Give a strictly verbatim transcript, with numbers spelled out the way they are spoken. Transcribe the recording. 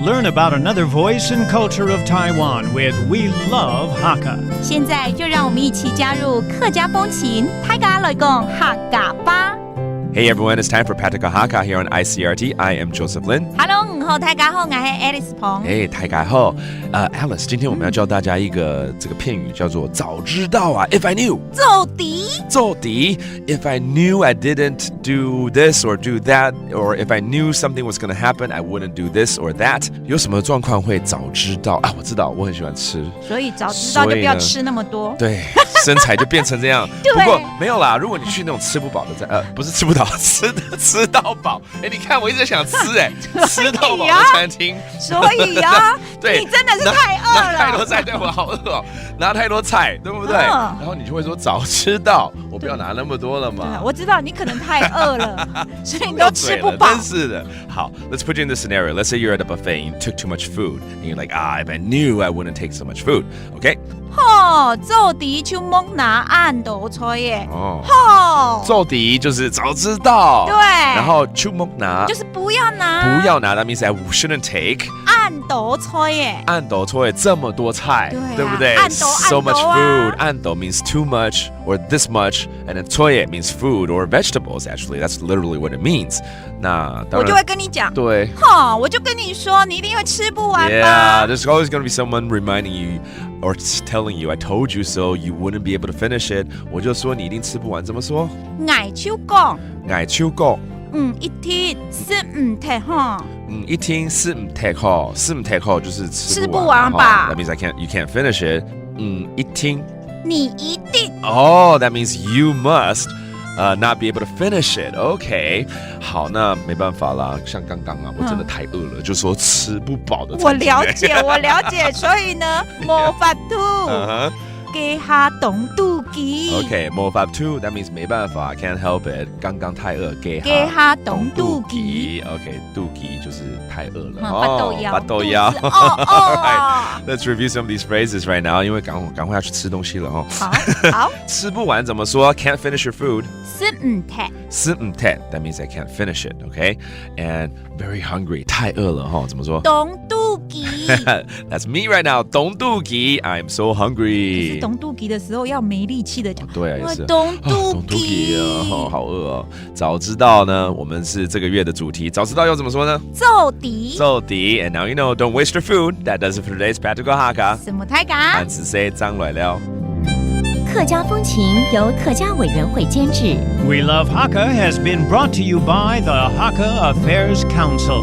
Learn about another voice and culture of Taiwan with We Love Hakka. 现在就让我们一起加入客家风情，大家来讲客家吧。 Hey everyone, it's time for Practical Hakka here on I C R T. I am Joseph Lin. Hello，你好，大家好，我是 Alice 彭。哎，大家好。呃，Alice，今天我们要教大家一个这个片语，叫做早知道啊，if I knew。做底。做底，if I knew I didn't do this or do that, or if I knew something was going to happen, I wouldn't do this or that。有什么状况会早知道啊？我知道，我很喜欢吃。所以早知道就不要吃那么多。对，身材就变成这样。对不过没有啦，如果你去那种吃不饱的餐，呃，不是吃不饱，吃吃到饱。哎，你看我一直在想吃，哎，吃到饱的餐厅。所以啊，对，你真的是太饿了。拿太多菜，对我好饿哦，拿太多菜，对不对？嗯然后你就会说早知道，我不要拿那么多了对，嘛。我知道你可能太饿了，所以你都吃不饱真。是的。好，let's put you in the scenario. Let's say you're at a buffet and you took too much food, and you're like, ah, if I knew, I wouldn't take so much food. OK？吼，做底就莫拿恁多菜耶。哦，吼，做底就是早知道。对然后就莫拿，就是不要拿，不要拿，that means I shouldn't take。恁多菜耶。恁多菜，这么多菜，对啊对不对恁多？So much 恁多啊。 food，恁多 means too much or this much, and then 菜 means food or vegetables. Actually, that's literally what it means. 那当然，我就会跟你讲，对。吼，我就跟你说，你一定会吃不完 Yeah, 吧？ there's always going to be someone reminding you or s- telling you, "I told you so," you wouldn't be able to finish it. 我就说你一定吃不完，怎么说？我就讲，我就讲，嗯，一定食毋忒吼。嗯，一定食毋忒吼，食毋忒吼就是吃吃不完嘛完吧吼。That means I can't, you can't finish it. 嗯，一定。你一定 Oh, that means you must, uh, not be able to finish it. OK，好，那没办法啦。像刚刚啊，我真的太饿了，就说吃不饱的我餐厅。了解，我了解，所以呢，无法度，嗯哼。给他懂肚饥。 OK，more five two, that means 没办法，can't help it。刚刚太饿，给他给他懂肚饥。 OK，肚饥就是太饿了。嗯，腹肚枵，腹肚枵。肚子饿饿。 Let's review some of these phrases right now，因为赶赶快要去吃东西了哈。好，好，吃不完怎么说？Can't finish your food。食毋忒，食毋忒，that means I can't finish it. OK，and very hungry，太饿了哈。怎么说？懂肚饥。 That's me right now，懂肚饥。I'm so hungry。懂肚饥的时候要没力气的讲，对啊，也是。我懂肚懂肚饥啊，好好饿哦。早知道呢，我们是这个月的主题。早知道要怎么说呢？做底。做底。And now you know, don't waste your food. That does it for today's Practical Hakka. 什么太敢？俺是谁张来了。客家风情由客家委员会监制。 We Love Hakka has been brought to you by the Hakka Affairs Council.